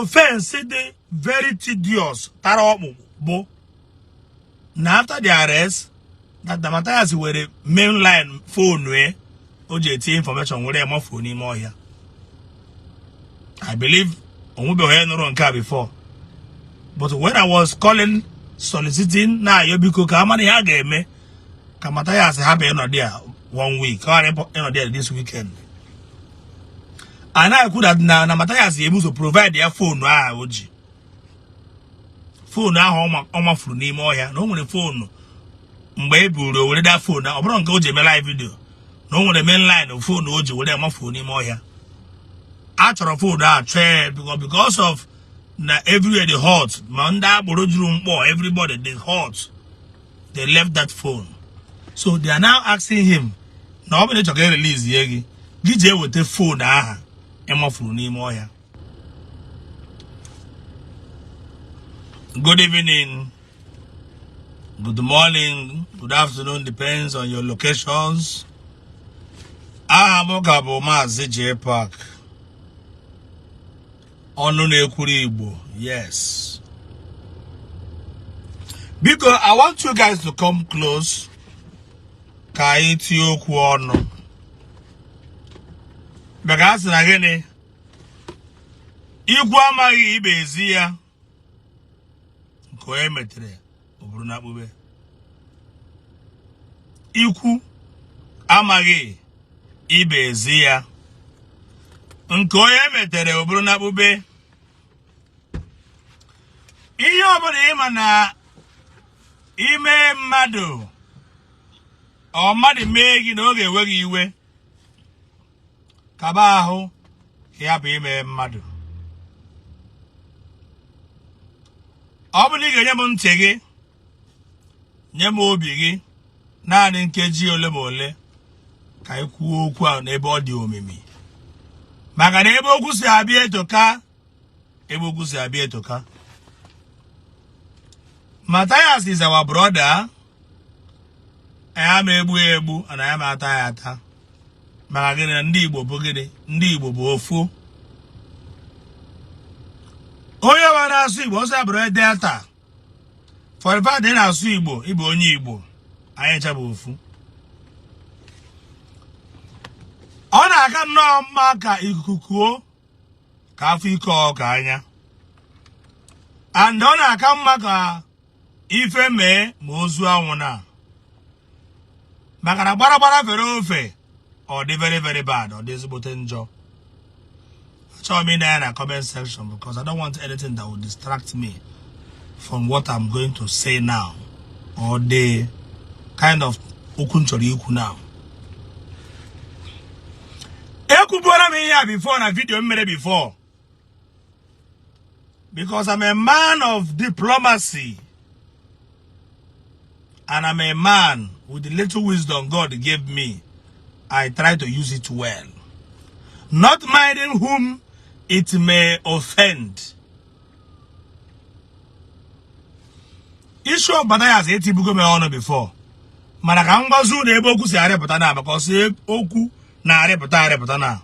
Offense dị very tedious, tara ọkpụkpụ, bụ na after the arrest, that na Mathias were mainline phone e o ji etinye information were ya mafuo n'ime ọhịa. I believe onwebeghị onye nụrụ nke a before, but when I was calling, soliciting, na-ayọ biko ka amara ihe a ga-eme ka Mathias hapụ ịnọdụ ya one week, ka ọ ghara ịnọdụ ya this weekend, a na-ekwu that na Mathias ebu ụzọ provide ya phone ahụ o ji, phone ahụ ọ mafuru n'ime ọhịa, na o nwere phone mgbe e buru o were that phone, ọ bụrụ nke o ji eme live video, na o nwere mainline phone o ji were mafuo n'ime ọhịa. A chọrọ phone ahụ chọọ because of na everywhere dị hot, ma ndị agboro juru mkpọ, everybody dị hot. They left that phone, so they are now asking him na ọ bụrụ na ị chọrọ ka e release ye gị, gị jee weta phone ahụ ị mafuru n'ime ọhịa. Good evening, good morning, good afternoon, depends on your locations. Aha m ka bụ Maazị J Park, ọnụ na-ekwuru Igbo. Yes, biko, I want you guys to come close ka anyị tinye okwu ọnụ, maka a sị na gịnị, ikwu amaghị ibe ezi ya, nke onye metere ọ bụrụ na akpụbe. Ikwu amaghị ibe ezi ya, nke onye metere ọ bụrụ na akpụbe. Ihe ọbụla ịma na ime mmadụ, ọ mmadụ mee gị na ọ ga-ewe gị iwe, kaba ahụ ka ya bụ ime mmadụ. Ọ bụrụ na ị ga-enye m ntị gị, nye m obi gị, naanị nkeji ole ma ole ka anyị kwuo okwu ahụ n'ebe ọ dị omimi, maka na ebe okwu si abịa etoka, ebe okwu si abịa etoka. Mathias is our brother. Anyị ama egbu ya egbu, na anyị ama ata ya ata. Maka gịnị? Na ndị Igbo bụ gịnị? Ndị Igbo bụ ofu. Onye ọbụla na-asụ Igbo, ọsọ ya bụrụ Delta, for the fact na ị na-asụ Igbo, ịbụ onye Igbo, anyị ncha bụ ofu. Ọ na-aka nnọọ mma ka ikuku kuo ka afọ ike ọka anya, and ọ na-aka mma ka ife mee ma ozu anwụ na, maka na gbara gbara fere ofe, ọ dị very very bad, ọ dị ezigbote njọ. Achọghị m ịna ya na comment section because I don't want anything that will distract me from what I'm going to say now or the kind of okwu m chọrọ ikwu now. Ekwubuola m ihe a before na video m mere before, because I'm a man of diplomacy and I'm a man with the little wisdom God gave me. I try to use it well, not minding whom it may offend. Issue of Mathias etibugo m ọnụ before, mana ka m gwazi unu ebe okwu si arịpụta na, maka ọsọ okwu na-arịpụta arịpụta na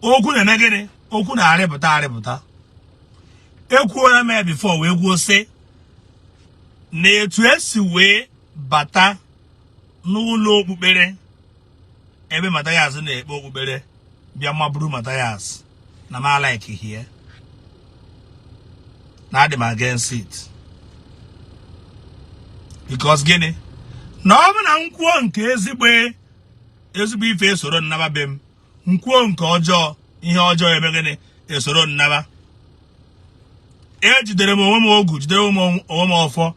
okwu na-eme gịnị, okwu na-arịpụta arịpụta. Ekwuola m ya before wee kwuo sị na etu esi wee bata n'ụlọ okpukpere ebe Mathias na-ekpe okpukpere bịa maburu Mathias, na m like here, na adị m against it, because gịnị? Na ọ bụ na m kwuo nke ezigbo, ezigbo ife esoro nnaba be m, m kwuo nke ọjọọ, ihe ọjọọ eme gịnị? Esoro nnaba. Ejidere m onwe m ogu, jidere onwe m ọfọ.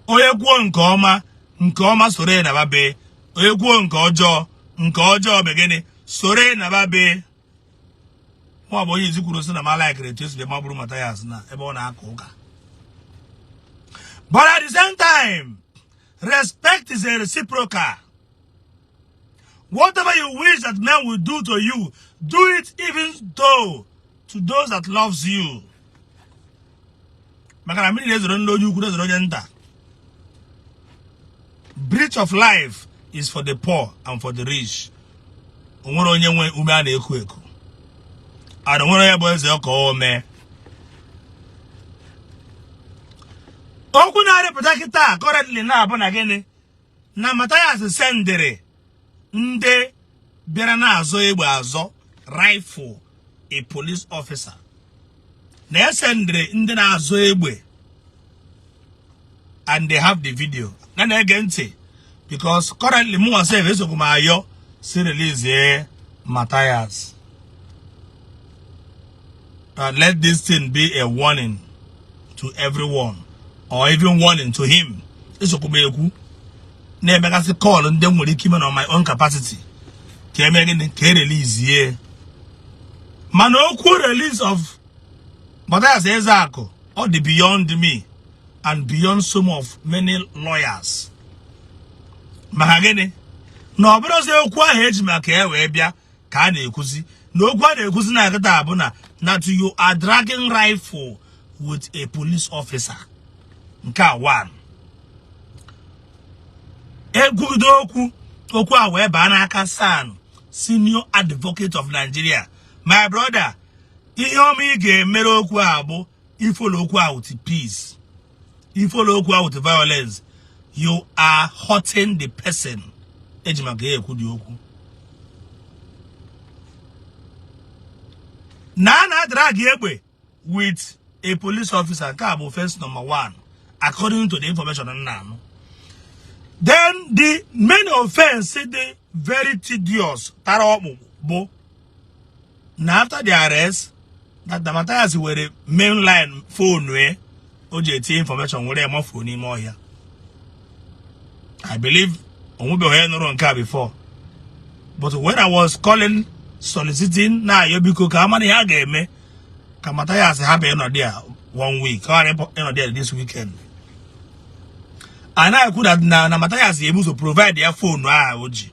Onye kwuo nke ọma, nke ọma soro ya naba be. Onye kwuo nke ọjọọ, nke ọjọọ be gịnị? Soro ya naba be. Mụ bụ onye izi kwuru sị na m alikere etu esi bịa magburu Mathias na ebe ọ na-aka ụka. But at the same time, respect is a reciprocal. Whatever you wish that men will do to you, do it even though to those that loves you. Maka na mmiri na-ezoro ndị onye ukwu, na-ezoro onye nta. Breach of life is for the poor and for the rich. O nwere onye nwe ume a na-eku eku. And nwere onye bụ eze ọka o mee. Okwu na-arịpụta kịta currently na-abụ na gịnị? Na Mathias sendịrị ndị bịara na-azọ egbe, azọ rifle a police officer, na esendịrị ndị na-azọ egbe, and they have the video. Na na-ege ntị, because currently mụnwa sef esokwu m ayọ si release Mathias. Let this thing be a warning to everyone, or even warning to him. Esokwu m ekwu na-emegasị call ndị m nwere ike ime na my own capacity ka eme gịnị? Ka e release. Mana okwu release of Mathias Ezeaku, ọ dị beyond me and beyond some of many lawyers. Maka gịnị? Na ọ bụrụzi okwu ahụ eji maka ya wee bịa ka a na-ekwuzi. Na okwu a na-ekwuzi na akịta abụ na that you are dragging rifle with a police officer. Nke a one ekwugide okwu, okwu a wee baa n'aka SAN, Senior Advocate of Nigeria. My brother, ihe ọma ị ga-emere okwu a bụ ifollow okwu a with peace. Ifollow okwu a with violence, you are hurting the person eji maka ya ekwu dị okwu. Na a na-adrag egbe with a police officer, nke a bụ offense number one according to the information m na-anụ. Then the main offense dị very tedious, tara ọkpụkpụ, bụ na after the arrest that the Mathias were main line phone e o ji etinye information were mafuo n'ime ọhịa. I believe onwebeghị onye nụrụ nke a before, but when I was calling, soliciting, na-ayọ biko ka amara ihe a ga-eme ka Mathias hapụ ịnọdụ ya one week, ka ọ ghara ịnọdụ ya this weekend, a na-ekwu na Mathias ebu ụzọ provide ya phone ahụ o ji,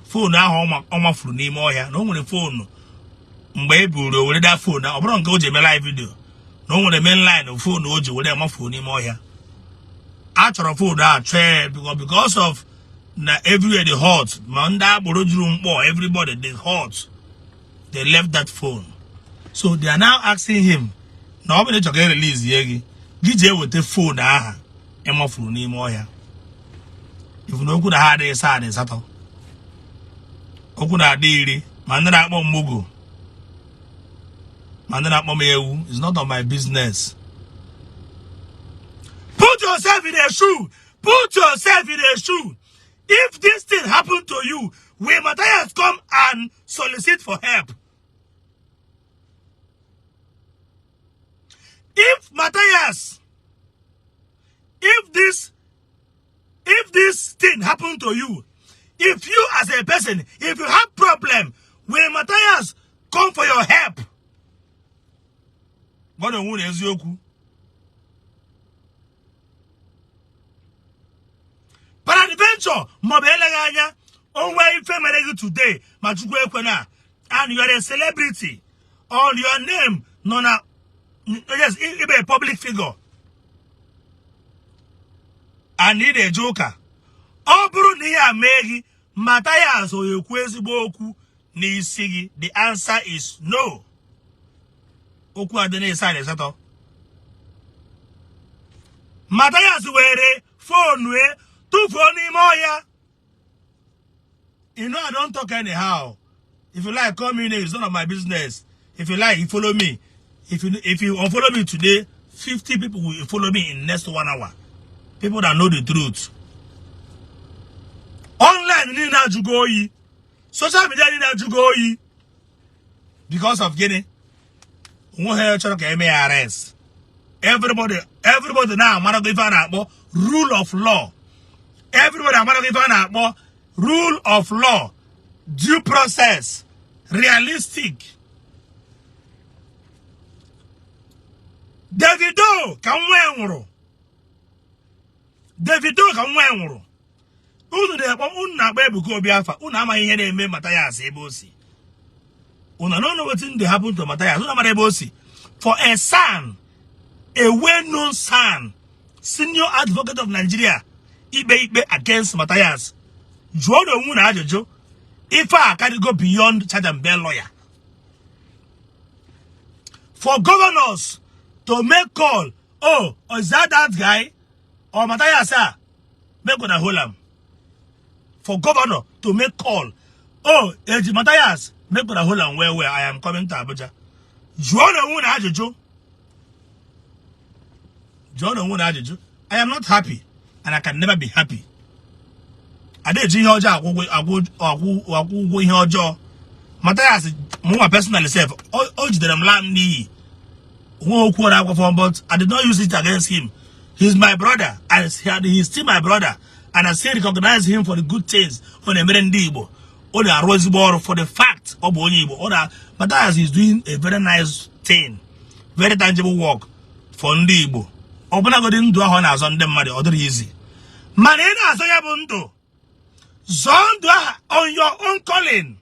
phone ahụ ọ mafuru n'ime ọhịa, na o nwere phone mgbe e buru o were da phone, ọ bụrụ nke o ji eme live video, na o nwere main line phone o ji were mafuo n'ime ọhịa. A chọrọ phone a chọọ because of na everywhere dị hot, ma ndị agboro juru mkpọ, everybody dị hot, they left that phone. So they are now asking him na ọ bụrụ na ị chọrọ ka e release ye gị, gị jee weta phone aha ịmafuru n'ime ọhịa. Ifu na okwu na ha adịghị saa na asatọ, okwu na-adị iri, ma ndị na-akpọ m mugu, ma ndị na-akpọ m ewu, is not of my business. Put yourself in a shoe. Put yourself in a shoe. If this thing happen to you, will Matthias come and solicit for help? If Matthias, if this thing happen to you, if you as a person, if you have problem, will Matthias come for your help? Gwa na onwe na eziokwu. Peradventure, maọbụ eleghị anya, o nwee ife mere gị today, ma Chukwu ekwena, and you are a celebrity, or your name nọ na, yes, ị bụ a public figure and ị na-eje ụka, ọ bụrụ na ihe a mee gị, Mathias ọ ekwu ezigbo okwu n'isi gị? The answer is no. Okwu adị na ịsa na asatọ. Mathias were phone e tụfuo n'ime ọhịa. You know I don't talk anyhow. If you like, call me name. It's none of my business. If you like, you follow me. If you unfollow me today, 50 people will follow me in next one hour. People that know the truth. Online niile ajụgo oyi. Social media niile ajụgo oyi. Because of gịnị? Onwe ha chọrọ ka eme ya arrest. Everybody na-amarago ife a na-akpọ rule of law. Everybody amarago ife a na-akpọ rule of law, due process, realistic. Davido ka nwa ya nwụrụ. Davido ka nwa ya nwụrụ. Unu na-akpọ, unu na-akpọ Ebuka Obi afa, unu amaghị ihe na-eme Mathias ebe o si. Unu no know wetin dey happen to Mathias. Unu amara ebe o si. For a SAN, a well-known SAN, Senior Advocate of Nigeria, ikpe ikpe against Mathias, jụọ na onwe na ajụjụ, ife a karịgo beyond charge and bail lawyer. For governors to make call, "Oh, is that that guy or Matthias?" Ah, make una hold am. For governor to make call, "Oh, eji Matthias, make una hold am well well, I am coming to Abuja." Jụọ na onwe na ajụjụ, jụọ na onwe na ajụjụ. I am not happy and I can never be happy. Ada eji ihe ọjọọ akwụ ụgwọ ihe ọjọọ. Matthias, mụnwa personally sef, o jidere m laa m n'iyi nwe okwu ọrụ akwụkwọ, but I did not use it against him. He's my brother and he's still my brother, and I still recognize him for the good things ọ na-emere ndị Igbo. Ọ na-arụ ezigbo ọrụ. For the fact ọ bụ onye Igbo, ọ na Matthias is doing a very nice thing, very tangible work for ndị Igbo. Ọbụlagodi ndụ ahụ ọ na-azọ ndị mmadụ, ọ dịrị izi, mana ị na-azọ ya bụ ndụ, zọọ ndụ ahụ on your own calling.